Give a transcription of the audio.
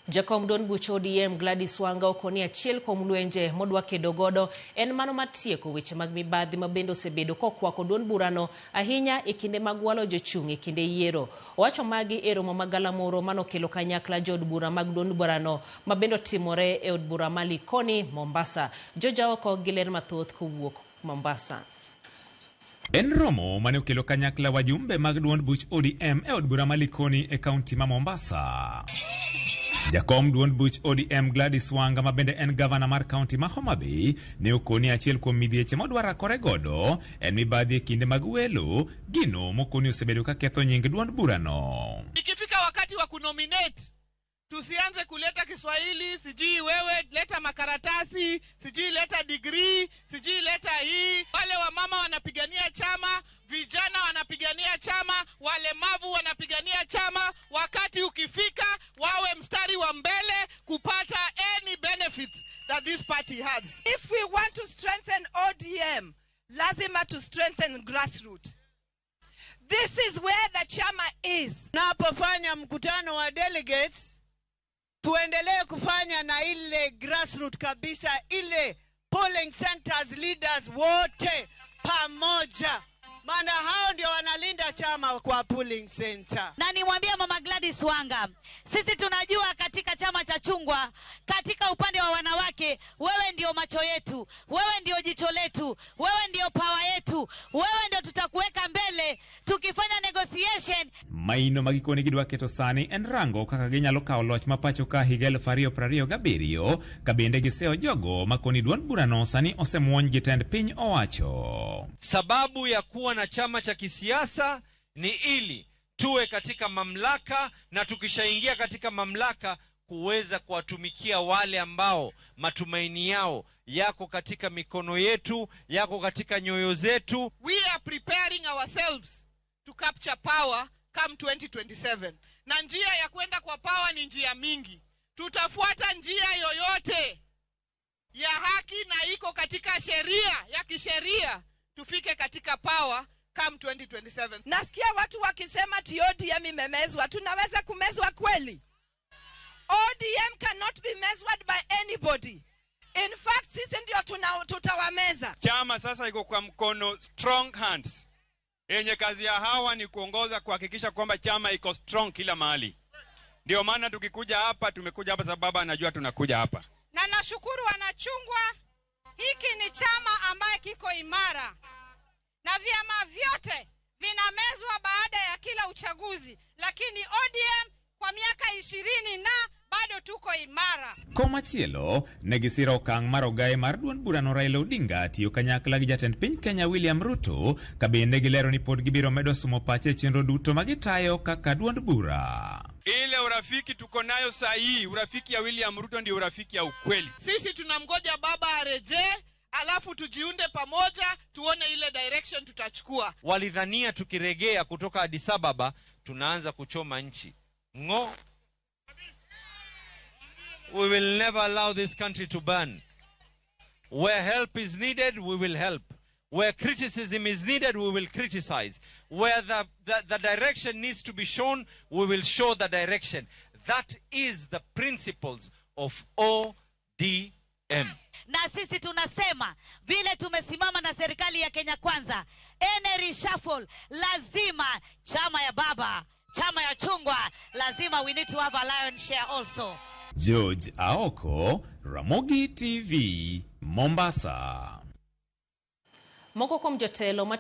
Jakom duond buch ODM Gladys Wanga okoni achiel kuom lwenje modwa kedo godo en mano mar tieko weche mag mibadhi ma bende osebedo kokwako duond burano ahinya e kinde mag walo jochung' e kinde yiero. Owacho magi e romo ma galamoro manokelo kanyakla jood bura mag duond burano ma bende otimore e od bura ma Likoni, Mombasa. George Aoko gi ler mathoth kowuok Mombasa. En romo mane okelo kanyakla wajumbe mag duond buch ODM e od bura ma Likoni e kaunti ma Mombasa. Jakom duond buch ODM Gladys Wanga ma bende en gavana mar kaunti ma Homa Bay ne okoni achiel kuom midhieche modwa rakore godo en mibadhi e kinde mag welo, gino mokoni osebedo ka ketho nying duond burano. Ikifika wakati wa kunominate tusianze kuleta Kiswahili, sijui wewe leta makaratasi, sijui leta degree, sijui leta hii. Wale wamama wanapigania chama, vijana wanapigania chama, walemavu wanapigania chama. Wakati ukifika, wawe mstari wa mbele kupata any benefits that this party has. If we want to strengthen ODM, lazima to strengthen grassroots. This is where the chama is. Tunapofanya mkutano wa delegates, tuendelee kufanya na ile grassroots kabisa, ile polling centers leaders wote pamoja, maana hao ndio wanalinda chama kwa polling center. Na nimwambie Mama Gladys Wanga, sisi tunajua katika chama cha chungwa, katika upande wa wanawake, wewe ndio macho yetu, wewe ndio jicho letu, wewe ndio power yetu, wewe ndio tutakuweka mbele tukifanya negotiation. Maino ma gikone gidwa keto sani en rango kaka ginyalo kawo loch ma pacho ka higa 2027 ka bende giseyo jogo makoni duond burano sani osemuony gi tend piny owacho. Sababu ya kuwa na chama cha kisiasa ni ili tuwe katika mamlaka, na tukishaingia katika mamlaka kuweza kuwatumikia wale ambao matumaini yao yako katika mikono yetu, yako katika nyoyo zetu. We are preparing ourselves to capture power come 2027. Na njia ya kwenda kwa power ni njia mingi. Tutafuata njia yoyote ya haki na iko katika sheria ya kisheria tufike katika power come 2027. Nasikia watu wakisema ati ODM imemezwa. Tunaweza kumezwa kweli? ODM cannot be measured by anybody. In fact, sisi ndio tutawameza. Chama sasa iko kwa mkono strong hands. Yenye kazi ya hawa ni kuongoza kuhakikisha kwamba chama iko strong kila mahali. Ndio maana tukikuja hapa, tumekuja hapa sababu baba anajua tunakuja hapa. Na nashukuru wanachungwa, hiki ni chama ambaye kiko imara. Na vyama vyote vinamezwa baada ya kila uchaguzi, lakini ODM kwa miaka 20 na bado tuko imara. Komachielo, ne gisiro okang' mar ogaye mar duond burano Raila Odinga tiyo kanyakla gi jatend piny Kenya William Ruto, ka bende gilero ni pod gibiro medo sumo pache e chenro duto ma gitayo kaka duond bura. Ile urafiki tuko nayo saa hii, urafiki ya William Ruto ndio urafiki ya ukweli. Sisi tunamgoja baba arejee, alafu tujiunde pamoja, tuone ile direction tutachukua. Walidhania tukiregea kutoka Addis Ababa tunaanza kuchoma nchi. Ngo. We will never allow this country to burn. Where help is needed, we will help. Where criticism is needed, we will criticize. Where the direction needs to be shown, we will show the direction. That is the principles of ODM. Na sisi tunasema vile tumesimama na serikali ya Kenya Kwanza, any reshuffle lazima chama ya baba, chama ya chungwa, lazima we need to have a lion share also. George Aoko, Ramogi TV, Mombasa. Moko kuom jotelo ma